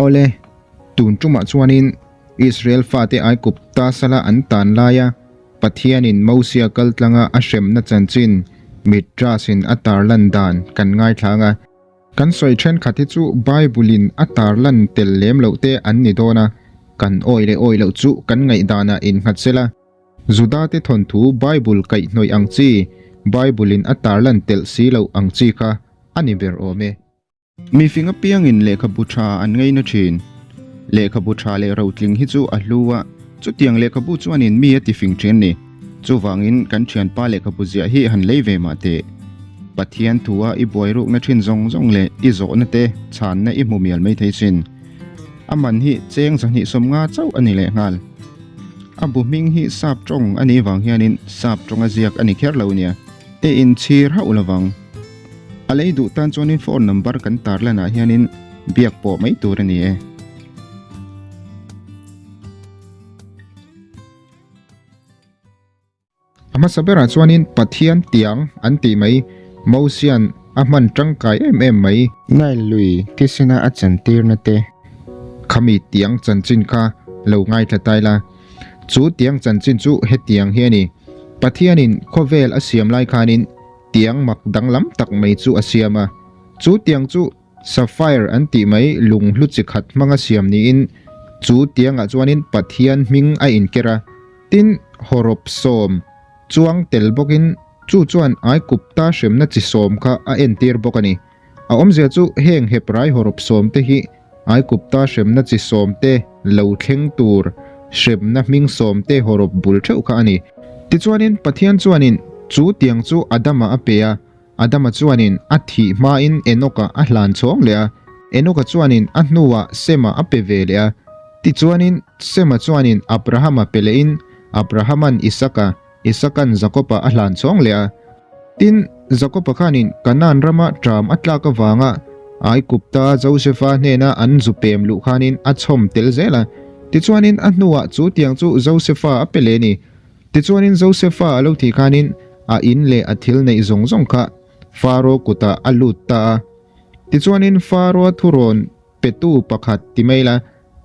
Awle, tun tumah chuanin Israel fate Aigupta sala an tan laia Pathianin Mosia kaltlanga a hremna chanchin Midrash-in a tarlan dan kan ngaithlang a. Kan sawi thenkhat hi chu Bible-in a tarlan tel lem loh te an ni dawn a, kan awi leh awi loh chu kan ngaihdanah innghat sela. Judate thawnthu Bible kaihhnawih ang chi, Bible-in a tarlan telh si loh ang chi kha a ni ber awm e. Mi fing apiangin lehkhabu tha an ngaina thin. Lehkhabu tha leh rotling hi chu a hlu a, chutiang lehkhabu chuanin mi a tifing thin ni. Chuvangin kan thianpa lehkhabu ziah hi han lei ve mah teh. Pathian thua i buai rukna thin zawng zawng leh i zawhna te chhanna i hmu mial mai thei sin. A man hi cheng 250 chauh a ni lehnghal. A bu hming hi sap tawng a nih vang hianin sap tawnga ziak a ni kher lo nia. I inchhir hauh lovang. A lei duh tan chuanin phone number kan tarlanah hianin biak pawh mai tur a ni e. A hmasa berah chuanin Pathian tiang an tih mai, Mosia'n a hman tangkai em em mai. Nile lui thisena a chantirna te. Khami tiang chanchin kha lo ngaithla tai la. Chu tiang chanchin chu hetiang hi a ni. Pathianin khawvel a siam lai khanin tiang mak danglam tak mai chu a siam a. Chu tiang chu sapphire an tih mai lunghlu chi khat hmanga siam niin chu tiangah chuanin Pathian hming a inker a. Tin, hawrawp sawm chuang tel bawkin chu chuan Aigupta hremna chi sawm kha a entir bawk a ni. A awmzia chu heng Hebrai hawrawp sawm te hi Aigupta hremna chi sawm te lo thleng tur hremna hming sawm te hawrawp bul theuh kha a ni. Tichuanin Pathian chuanin chu tiang chu Adama a pe a, Adama chuanin a thih hmain Enoka a hlan chhawng leh a, Enoka chuanin a hnuah Sema a pe ve leh a. Tichuanin Sema chuanin Abrahama pe lehin Abrahaman Isaka, Isakan Jakoba a hlan chhawng leh a. Tin, Jakoba khanin Kanaan rama ṭam a tlak avanga Aigupta Josefa hnena an zu pem luh khanin a chhawm tel zel a. Tichuanin a hnuah chu tiang chu Josefa a pe leh a ni. Tichuanin Josefa a lo thih khanin a in leh a thil neih zawng zawng kha Faro kutah a lut ta a. Tichuanin Faro-a thurawn petu pakhat ti mai la,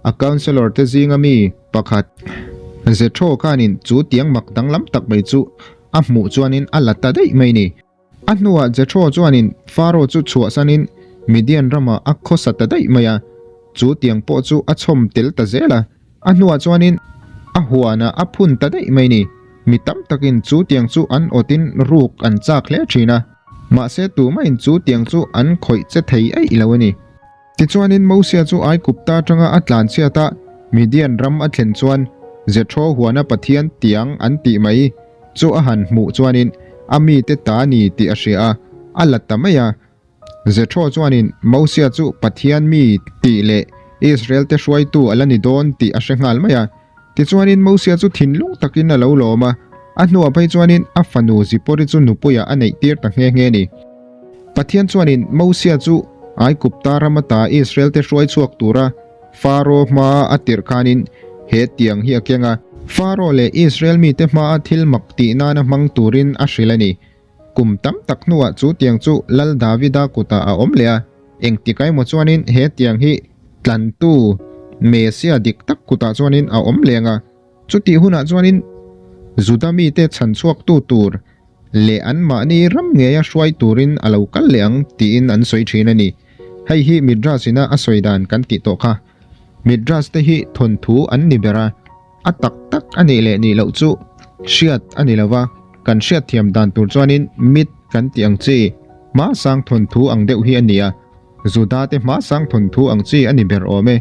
a councillor te zinga mi pakhat Jethro khanin chu tiang mak danglam tak mai chu a hmuh chuanin a la ta daih mai ni. A hnuah Jethro chuanin Faro chu chhuahsanin Midian ramah a khawsa ta daih mai a, chu tiang pawh chu a chhawm tel ta zel a. A hnuah chuanin a huanah a phun ta daih mai ni. Mi tam takin chu tiang chu an awtin ruk an chak hle thin a, mahse tumahin chu tiang chu an khawih che thei eih lo a ni. Tichuanin Mosia chu Aigupta atanga a tlanchhiat a, Midian ram a thlen chuan Jethro huana Pathian tiang an tih mai chu a han hmuh chuanin a mite ta ni tih a hria a, a la ta mai a. Jethro chuanin Mosia chu Pathian mi tih leh Israel-te hruaitu a la ni dawn tih a hre nghal mai a. Tichuanin Mosia chu thinlung takin a lo lawm a, a hnuah phei chuanin a fanu Zipori chu nupuiah a neih tir ta nghe nghe a ni. Pathian chuanin Mosia chu Aigupta ram ata Israel-te hruai chhuak tura Faro hmaa a tirh khanin he tiang hi a keng a. Faro leh Israel mite hmaa thil mak tih nana hmang turin a hrilh a ni. Kum tam tak hnuah chu tiang chu Lal Davida kutah a awm leh a, engtik emaw chuanin he tiang hi tlantu Messia dik tak kutah chuanin a awm leng a, chutih hunah chuanin Juda mite chhan chhuaktu tur leh anmahni ram ngeia hruai turin a lo kal leh ang tiin an sawi thin a ni. Hei hi Midrash ina a sawi dan kan tih tawh kha. Midrash te hi thawnthu an ni ber a. A tak tak a nih leh nih loh chu hriat a ni lo va, kan hriatthiam dan tur chuanin mit kan tih ang chi hma sang thawnthu ang deuh hi a ni a, Juda te hma sang thawnthu ang chi a ni ber awm e.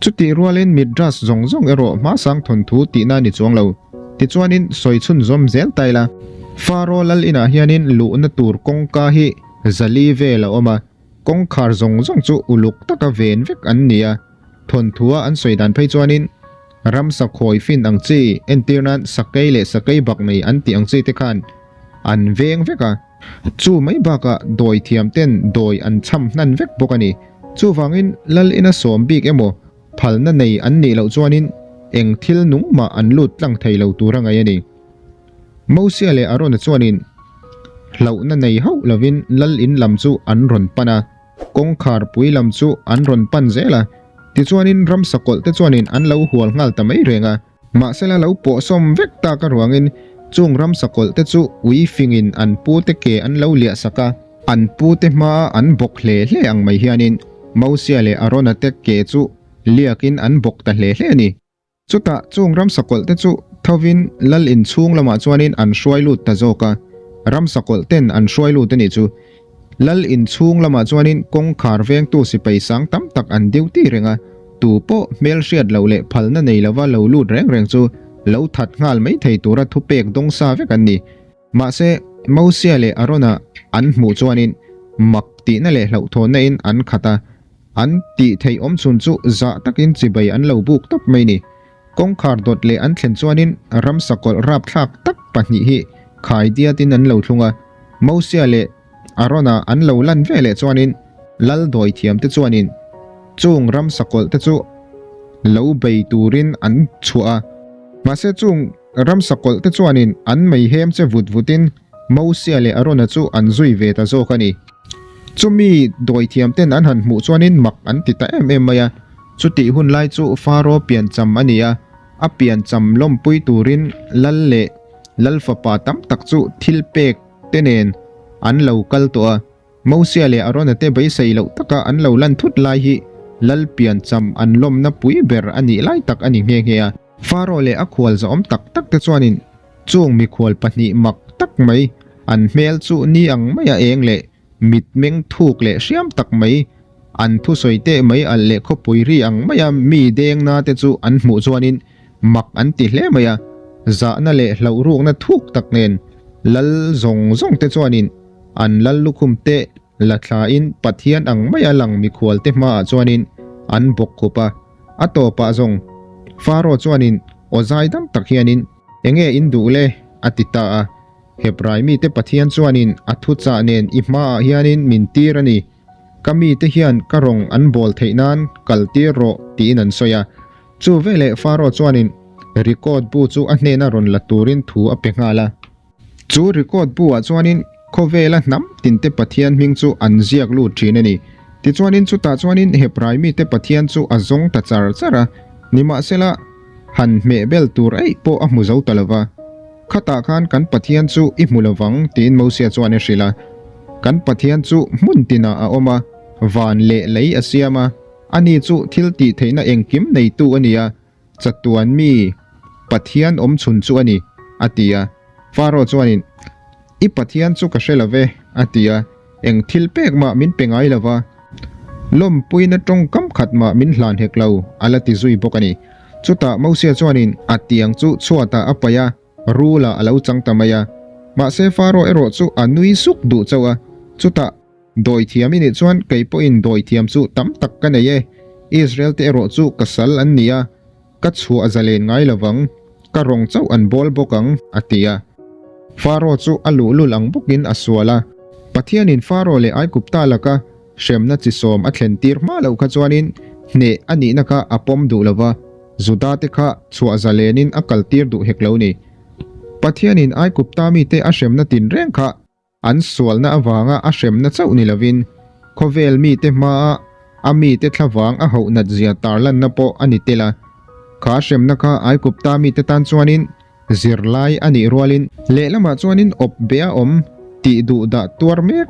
Chutih rualin Midrash zawng zawng erawh hma sang thawnthu tihna a ni chuang lo. Tichuanin sawi chhunzawm zel ta ila. Faro lal inah hianin luhna tur kawngka hi zali vel a awm a, kawngkhar zawng zawng chu uluk taka ven vek an ni a. Thawnthua an sawi dan phei chuanin ramsa khawi fin ang chi, entir nan sakei leh sakei bak nei an tih ang chi te khan an veng vek a. Chu mai bakah dawi thiam ten dawi an chham hnan vek bawk a ni. Chuvangin lal ina sawm bik emaw phalna nei an nih loh chuanin eng thil nung mah an lut tlang thei lo tur a ngaih a ni. Mosia leh Arona chuanin hlauhna nei hauh lovin lal in lam chu an rawn pan a. Kawngkhar pui lam chu an rawn pan zel a. Tichuanin ramsa kawlh te chuanin an lo hual nghal ta mai reng a. Mahsela lo pawhsawm vek tak aruangin chung ramsa kawlh te chu ui fingin an pute ke an lo liah sak a. An pute hmaa an bawk hle hle ang mai hianin Mosia leh Arona te ke chu liakin an bawk ta hle hle a ni. Chutah chung ramsa kawlh te chu thovin lal inchhung lamah chuanin an hruai lut ta zawk a, ramsa kawlh ten an hruai lut a nih chu. Lal inchhung lamah chuanin kawngkhar vengtu sipai sang tam tak an duty reng a, tu pawh hmel hriat loh leh phalna nei lova lo lut reng reng chu lo that nghal mai thei tura thupek dawng sa vek an ni. Mahse, Mosia leh Arona an hmuh chuanin mak tihna leh hlauhthawnna in an khat a, An tih theih awm chhun chu zah takin chibai an lo buk tawp mai ni. Kawngkhar dawt leh an thlen chuanin ramsa kawlh rapthlak tak pahnih hi khai diatin an lo thlung a. Mosia leh Arona an lo lan ve leh chuanin lal dawithiam te chuanin chung ramsa kawlh te chu lo bei turin an chhuah a. Mahse chung ramsa kawlh te chuanin an mei hem che vut vutin Mosia leh Arona chu an zui ve ta zawk a ni. Chumi dawithiam ten an han hmuh chuanin mak an ti ta em em mai a. Chutih hun lai chu Faro piancham a ni a, a piancham lawmpui turin lal leh lal fapa tam tak chu thil pek te nen an lo kal tawh a. Mosia leh Arona te beisei loh taka an lo lan thut lai hi lal piancham an lawmna pui ber a nih lai tak a ni nghe nghe a. Faro leh a khual zahawm tak tak te chuanin chung mikhual pahnih mak tak mai an hmel chu ni ang maia eng leh mitmeng thuk leh hriam tak mai an thusawi teh mai alh leh khawpui ri ang maia mi dengna te chu an hmuh chuanin mak an ti hle mai a, zahna leh hlauhrukna thuk tak nen lal zawng zawng te chuanin an lal lukhum te la thlain Pathian ang maia lang mikhual te hmaah chuanin an bawk khup a. A tawpah zawng Faro chuanin aw zai dam tak hianin, Enge in duh le? a ti ta a. Hebrai mite Pathian chuanin a thuchah nen i hmaah hianin min tir a ni. Ka mite hian ka rawng an bawl theih nan kal tir rawh tiin an sawi a. Chu veleh Faro chuanin record bu chu a hnena rawn la turin thu a pe nghal a. Chu record bu-ah chuanin khawvela hnam tinte Pathian hming chu an ziak lut thin a ni. Tichuanin chutah chuanin Hebrai mite Pathian chu a zawng ta char char a, nimahsela han hmeh bel tur eih pawh a hmu zo ta lo va. Khatah khan kan Pathian chu i hmu lo vang tiin Mosia chuan a hrilh a. Kan Pathian chu hmun tinah a awm a, van leh lei a siam a, ani chu thil tih theihna engkim neitu a ni a, Chatuan mi Pathian awm chhun chu a ni, a ti a. Faro chuanin, I Pathian chu ka hre lo ve, a ti a. Eng thil pek mah min pe ngai lo va, lawmpuina tawngkam khat mah min hlan hek lo, a la ti zui bawk a ni. Chutah Mosia chuanin a tiang chu chhuatah a paih a, rulah a lo chang ta mai a. Mahse Faro erawh chu a nui suk duh chauh a, chutah, Dawithiam i nih chuan kei pawhin dawithiam chu tam tak ka nei e. Israel te erawh chu ka sal an ni a, ka chhuah zalen ngai lo vang, ka rawng chauh an bawl bawk ang, a ti a. Faro chu a luhlul ang bawkin a sual a. Pathianin Faro leh Aigupta laka hremna chi sawm a thlen tir hma loh kha chuanin hneh a nihna kha a pawm duh lo va, Juda te kha chhuah zalenin a kaltir duh hek lo ni. Pathianin Aigupta mite a hremna tinreng kha An sualna avanga a hremna chauh ni lovin, khawvel mite hmaa a mite thlavang a hauh nat zia tarlanna pawh a ni tel a. Kha hremna kha Aigupta mite tan chuanin zirlai a nih rualin, lehlamah chuanin awp be a awm tih duh dah tuar mek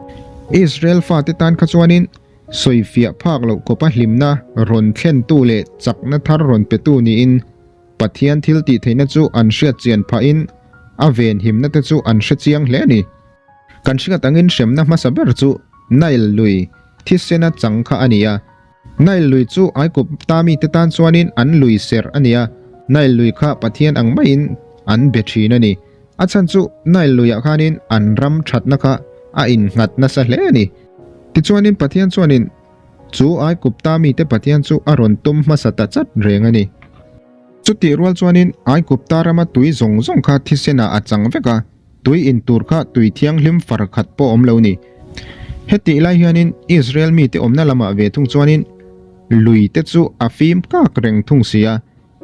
Israel fate tan kha chuanin sawifiah phak loh khawpa hlimna rawn thlentu leh chakna thar rawn petu niin Pathian thil tih theihna chu an hriat chian phahin a venhimna te chu an hre chiang hle a ni. Kan hriat angin hremna hmasa ber chu Nile lui thisena chang kha a ni a. Nile lui chu Aigupta mite tan chuanin an lui serh a ni a, Nile lui kha Pathian ang maiin an be thin a ni. A chhan chu Nile luiah khanin an ram thatna kha a innghat nasa hle a ni. Tichuanin Pathian chuanin Chu Aigupta mite Pathian chu a rawn tum hmasa ta chat reng a ni. Chutih rual chuanin Aigupta rama tui zawng zawng kha thisenah a chang vek a, tui in tur kha tui thianghlim far khat pawh awm lo ni. Hetih lai hianin Israel mite awmna lamah ve thung chuanin lui te chu a fim kak reng thung si a,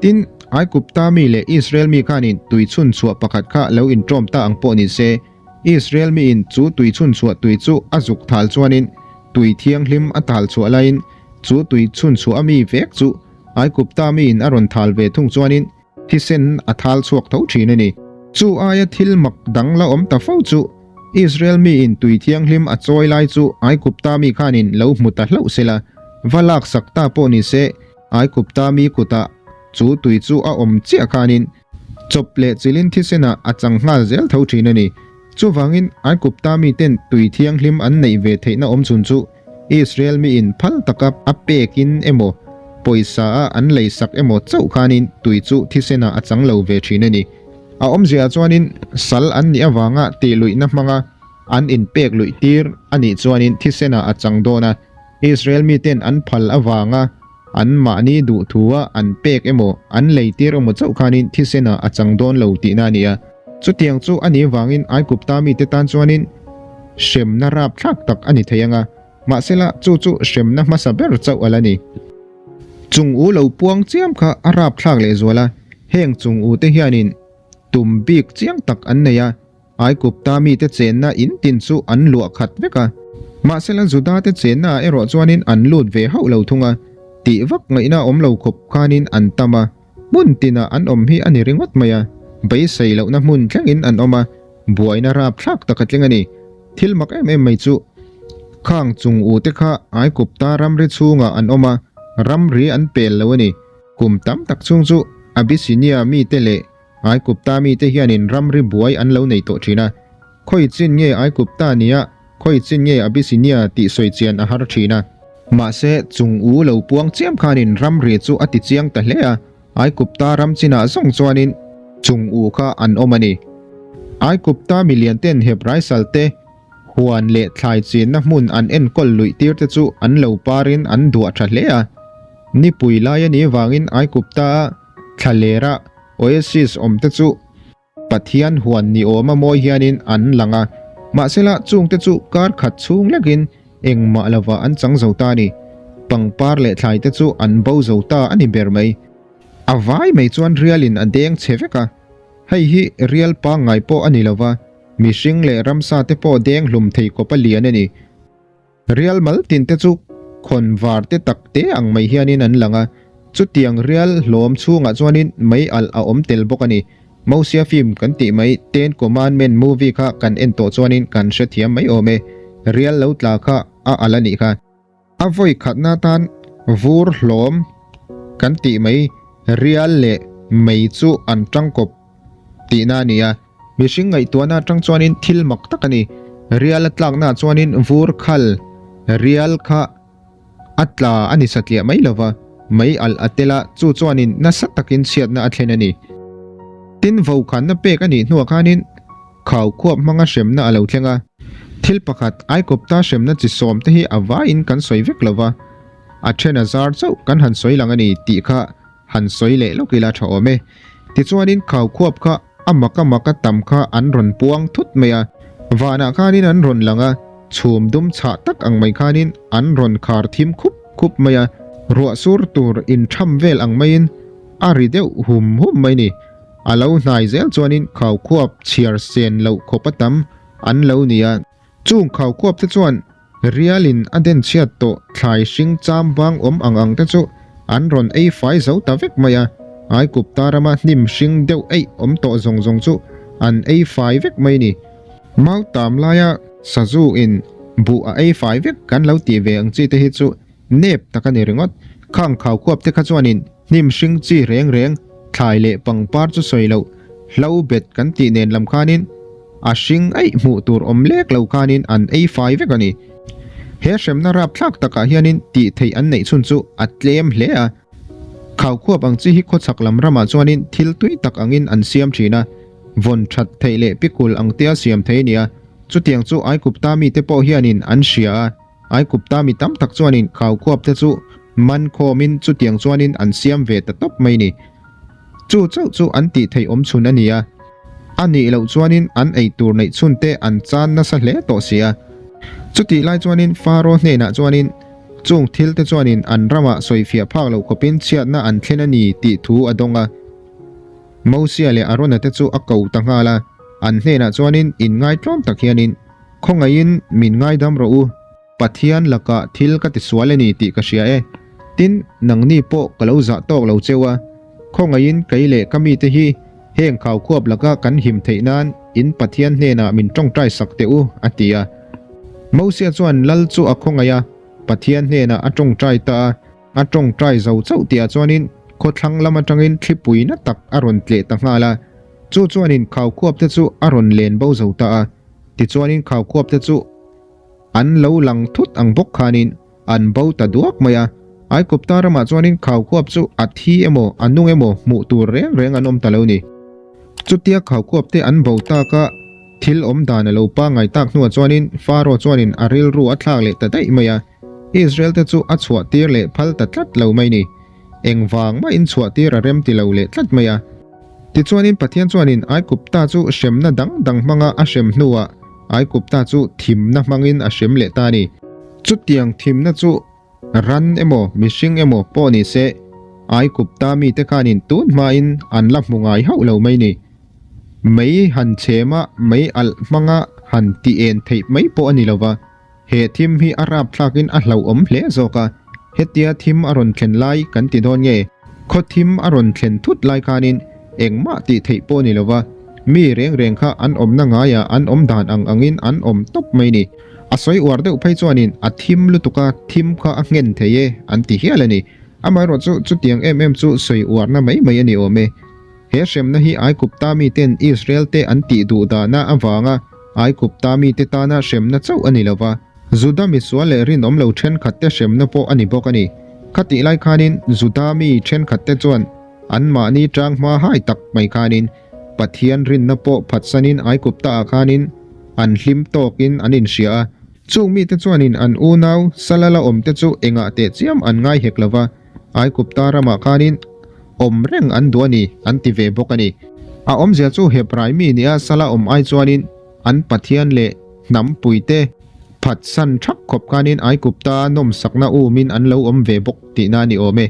Tin, Aigupta mi leh Israel mi khanin tui chhun chhuah pakhat kha lo inṭawm ta ang pawh ni se, Israel miin chu tui chhun chhuah tui chu a zuk thal chuanin tui thianghlim a tal chhuah laiin Chu tui chhunchhuah a mi vek chu Aigupta miin a rawn thal ve thung chuanin thisen a thal chhuak tho thin a ni. Chu aia thil mak dang la awm ta fo chu Israel miin tui thianghlim a chawi lai chu Aigupta mi khanin lo hmu ta hlauh sela, va laksak ta pawh ni se, Aigupta mi kutah chu tui chu a awm chiah khanin Chawp leh chilin thisenah a chang nghal zel tho thin a ni. Chuvangin Aigupta miten tui thianghlim an neih ve theihna awm chhun chu Israel miin phal taka a pekin emaw, pawisa a an leisak emaw chauh khanin tui chu thisenah a chang lo ve thin a ni. A awmziaah chuanin sal an nih avanga tihluihna hmanga an inpek luih tir a nih chuanin thisenah a chang dawn a, Israel miten an phal avanga An mahni duhthua an pek emaw, an leitir emaw chauh khanin thisenah a chang dawn lo tihna a ni a. Chutiang chu a nih vangin Aigupta mite tan chuanin hremna rapthlak tak a ni thei ang a, mahsela chu chu hremna hmasa ber chauh a la ni. Chung u lo puang chiam kha a rapthlak lehzual a, heng chung u te hianin tum bik chiang tak an nei a, Aigupta mite chenna in tin chu an luah khat vek a, mahsela Judate chennaah erawh chuanin an lut ve hauh lo thung a, tih vak ngaihna awm lo khawp khanin an tam a, hmun tinah an awm hi a ni ringawt mai a, beisei lohna hmun thlengin an awm a, buaina rapthlak tak a tling a ni. Thil mak em em mai chu, khang chung ute kha Aigupta ramri chhungah an awm a, ramri an pel lo a ni. Kum tam tak chhung chu Abyssinia mite leh Aigupta mite hianin ramri buai an lo nei tawh thin a, khawi chin nge Aigupta nia, khawi chin nge Abyssinia tih sawi chian a har thin a. Mahse, chung u lo puang chiam khanin ramri chu a ti chiang ta hle a, Aigupta ram chinah zawng chuanin chung u kha an awm a ni. Aigupta milian ten Hebrai salte huan leh thlai chinna hmun an enkawl luih tir te chu an lo parin an duah tha hle a. Nipui lai a nih vangin Aigupta a Thlalera oasis awm te chu Pathian huan ni awma mawi hianin an lang a, mahsela chungte chu kar khat chhung lekin engmah lova an chang zo ta a ni. Pangpar leh thlai te chu an bo zo ta a ni ber mai. A vai mai chuan rialin a deng chhe vek a, hei hi rial pangngai pawh a ni lova, mihring leh ramsa te pawh deng hlum thei kawp a lian a ni. Rial mal tin te chu khawn var te tak te ang mai hianin an lang a, chutiang rial hlawm chhungah chuanin mei alh a awm tel bawk a ni. Mosia film kan tih mai Ten Commandment movie kha kan en tawh chuanin kan hrethiam mai awm e, rial lo tla kha a alh a nih kha. A vawi khatna atan vur hlawm kan tih mai rial leh mei chu an tangkawp tihna a ni a. Mihring ngaihtuahna atang chuanin thil mak tak a ni. Rial a tlaknaah chuanin vur khal rial kha a tla a ni satliah mai lova, mei alh a tel a, chu chuanin nasa takin chhiatna a thlen a ni. Tin, vokhanna pek a nih hnuah khanin khau khuap hmanga hremna a lo thleng a. Thil pakhat, Aikawpta hremna chi sawm te hi a vaiin kan sawi vek lova, a then a zar chauh kan han sawi lang a ni tih kha Han sawi leh lawk ila tha awm e. Tichuanin khau khuap kha a mak a mak a tam kha an rawn puang thut mai a. Vanah khanin an rawn lang a, chhum dum chhah tak ang mai khanin an rawn khar thim khup khup mai a. Ruah sur tur intham vel ang maiin a ri deuh hum hum mai ni. A lo hnai zel chuanin khau khuap chhiar sen loh khawp a tam an lo ni a. Chung khau khuap te chuan Rialin a den chhiat tawh thlai hring cham vang awm ang ang te chu an rawn ei fai zo ta vek mai a, Aikupta rama hnim hring deuh eih awm tawh zawng zawng chu an ei fai vek mai ni. Mautam laia sazu in buh a ei fai vek kan lo tih ve ang chi te hi chu nep tak a ni ringawt. Khang khau khuap te kha chuanin hnim hring chi reng reng thlai leh pangpar chu sawi loh hlo bet kan tih nen lam khanin A hring aih hmuh tur awm lek lo khanin an ei fai vek a ni. He hremna rapthlak takah hianin tih theih an neih chhun chu a tlem hle a. Khaukhuap ang chi hi khawchhak lam ramah chuanin thil tui tak angin an siam thin a, vawn that theih leh pikul ang tea siam thei a ni a. Chutiang chu Aikupta mite pawh hianin an hria a, Aikupta mi tam tak chuanin khaukhuap te chu man khawmin chutiang chuanin an siam ve ta tawp mai ni. Chu chauh chu an tih theih awm chhun a ni a, a nih loh chuanin an ei tur neih chhun te an chan nasa hle tawh si a. Chutih lai chuanin Faro hnenah chuanin chung thil te chuanin an ramah sawifiah phak loh khawpin chhiatna an thlen a ni tih thu a dawng a. Mosia leh Arona te chu a ko ta nghal a, an hnenah chuanin inngaitlawm tak hianin, Khawngaihin min ngaidam rawh u. Pathian lakah thil ka tisual a ni tih ka hria e. Tin, nangni pawh ka lo zah tawk lo cheu a, khawngaihin kei leh ka mite hi heng khaukhuap laka kan him theih nan in Pathian hnenah min tawngtai sak teh u, a ti a. Mosia chuan lal chu a khawngaih a, Pathian hnenah a tawngtai ta a. A tawngtai zo chauh tihah chuanin khawthlang lam atangin thlipui na tak a rawn tleh ta nghal a, chu chuanin khaukhuap te chu a rawn len bo zo ta a. Tichuanin khaukhuap te chu an lo lang thut ang bawk khanin an bo ta duak mai a. Aikupta ramah chuanin khaukhuap chu a thi emaw a nung emaw hmuh tur reng reng an awm ta lo ni. Chutia khaukhuap te an bo tak a, thil awm dan a lo pangngai tak hnuah chuanin Faro chuanin a rilru a thlak leh ta daih mai a. Israel te chu a chhuah tir leh phal ta tlat lo mai ni. Engvang mahin chhuah tir a rem ti lo leh tlat mai a. Tichuanin Pathian chuanin Aikupta chu hremna dang dang hmanga a hrem hnuah Aikupta chu thimna hmangin a hrem leh ta a ni. Chutiang thimna chu ran emaw mihring emaw pawh ni se Aikupta mite khanin tun hmain an la hmu ngai hauh lo mai ni. Mei han chhema mei alh hmanga han ti en theih mai pawh a ni lova. He thim hi a rapthlakin a hlauhawm hle zawk a, hetia thim a rawn thlen lai kan ti dawn nge? Khaw thim a rawn thlen thut lai khanin engmah tih theih pawh ni lova, mi reng reng kha an awmna ngaiah an awm dan ang angin an awm tawp mai ni. A sawi uar deuh phei chuanin a thim lutuk a, thim kha a nghen thei e an ti hial a ni. Amaherawh chu chutiang em em chu sawi uarna mai mai a ni awm e. He hremna hi Aikupta miten Israel te an tih duh dahna avanga Aikupta mite tana hremna chauh a ni lo va, Juda misual leh rinawm lo thenkhatte hremna pawh a ni bawk a ni. Khatih lai khanin Juda mi thenkhatte chuan anmahni tang hma hai tak mai khanin Pathian rinna pawh phatsanin Aikuptaah khanin an hlim tawkin an inhria a. Chung mite chuanin an unau Salala awmte chu engah teh chiam an ngai hek lo va, Aikupta ramah khanin awm reng an duh a ni, an ti ve bawk a ni. A awmzia chu Hebrai mi nia sala awm ai chuanin an Pathian leh hnam puite phatsan thap khawp khanin Aikupta nawmsakna umin an lo awm ve bawk tihna a ni awm e.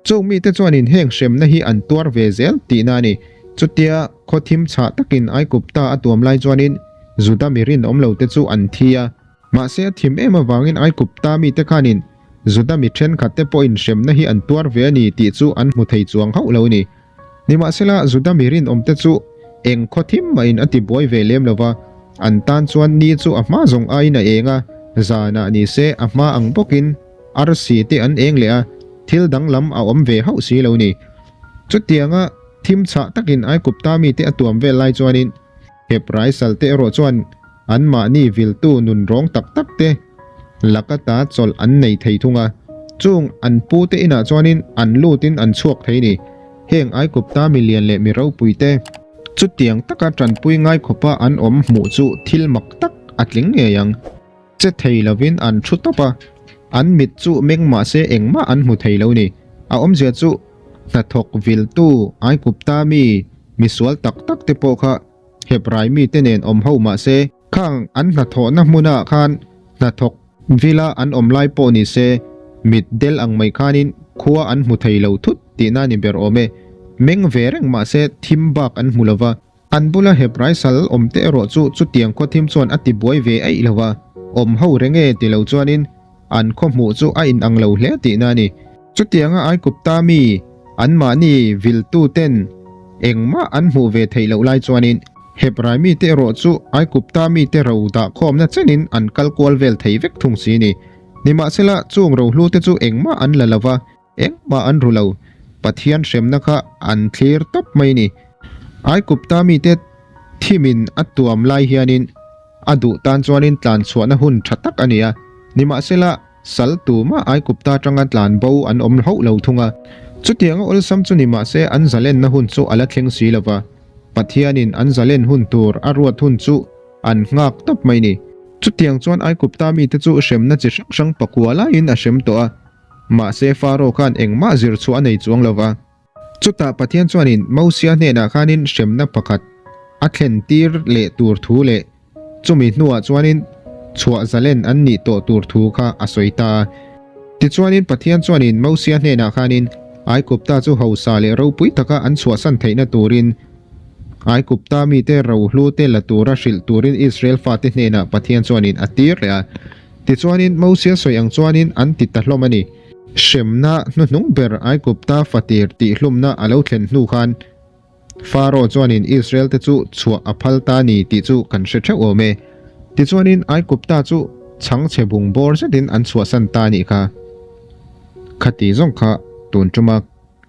Chung mite chuanin heng hremna hi an tuar ve zel tihna a ni. Chutia khaw thim chhah takin Aikupta a tuam lai chuanin Juda mi rinawm lote chu an thi a. Mahse a thim em avangin Aikupta mite khanin Juda mi thenkhatte pawhin hremna hi an tuar ve a ni tih chu an hmu thei chuang hauh lo a ni. Nimahsela, Juda mi rinawmte chu eng khaw thim mahin a ti buai ve lem lo va, an tan chuan ni chu a hma zawng aiin a eng a, zanah ni se a hma ang bawkin arsi te an eng leh a, thil danglam a awm ve hauh si lo ni. Chutianga thim chhah takin Aikupta mite a tuam vel lai chuanin, Hebrai salte erawh chuan anmahni viltu nun rawng tak tak te laka ta chawlh an nei thei thung a, chung an pute inah chuanin an lutin an chhuak thei ni. Heng Aikupta milian leh mi ropui te chutiang taka tanpui ngai khawpa an awm hmuh chu thil mak tak a tling ngei ang. Che thei lovin an thu tawp a, an mit chu meng mah se engmah an hmu thei lo ni. A awmzia chu hnathawk viltu Aikupta mi misual tak tak te pawh kha Hebrai mite nen awm ho mah se, khang an hnathawhna hmunah khan hnathawk vila an awm lai pawh ni se, mit del ang mai khanin khua an hmu thei lo thut tihna ni ber awm e. Meng ve reng mah se thim bak an hmu lo va. An bula Hebrai sal awmte erawh chu chutiang khawthim chuan a ti buai ve aih lo va, awm ho reng e ti lo chuanin an khaw hmuh chu a inang lo hle tihna a ni. Chutianga Aikupta mi anmahni viltuten engmah an hmuh ve theih loh lai chuanin Hebrai mite erawh chu Aikupta mite ro dahkhawmna chenin an kal kual vel thei vek thung si ni. Nimahsela, chung rohlute chu engmah an la lo va, Engmah an ru lo, Pathian hremna kha an thlir tawp mai ni. Aikupta mite thimin a tuam lai hianin a duh tan chuanin tlan chhuahna hun tha tak a ni a, nimahsela sal tumah Aikupta atanga tlan bo an awm hauh lo thung a. Chutianga awlsam chu ni mahse an zalenna hun chu a la thleng si lo va, Pathianin an zalen hun tur a ruat hun chu an nghak tawp mai ni. Chutiang chuan Aikupta mite chu hremna chi hrang hrang pakua laiin a hrem tawh a. Mahse Faro khan engmah zir chhuah a nei chuang lo va. Chutah Pathian chuanin Mosia hnenah khanin hremna pakhat a thlen tir leh tur thu leh chumi hnuah chuanin chhuah zalen an nih tawh tur thu kha a sawi ta a. Tichuanin Pathian chuanin Mosia hnenah khanin Aikupta chu hausa leh ropui taka an chhuahsan theihna turin Aikupta mite rohlute la tura hrilh turin Israel fate hnenah Pathian chuanin a tir leh a. Tichuanin Mosia sawi ang chuanin an ti ta hlawm a ni. Hremna hnuhnung ber Aigupta fatir tihhlumna a lo thlen hnu khan Faro chuanin Israel-te chu chhuah a phal ta ni tih chu kan hre theuh awm e. Tichuanin Aigupta chu chhangchhe bung bawr zetin an chhuahsan ta a nih kha. Khati zawng kha tun tuma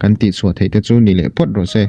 kan tihchhuah theih te chu ni leh phawt rawh se.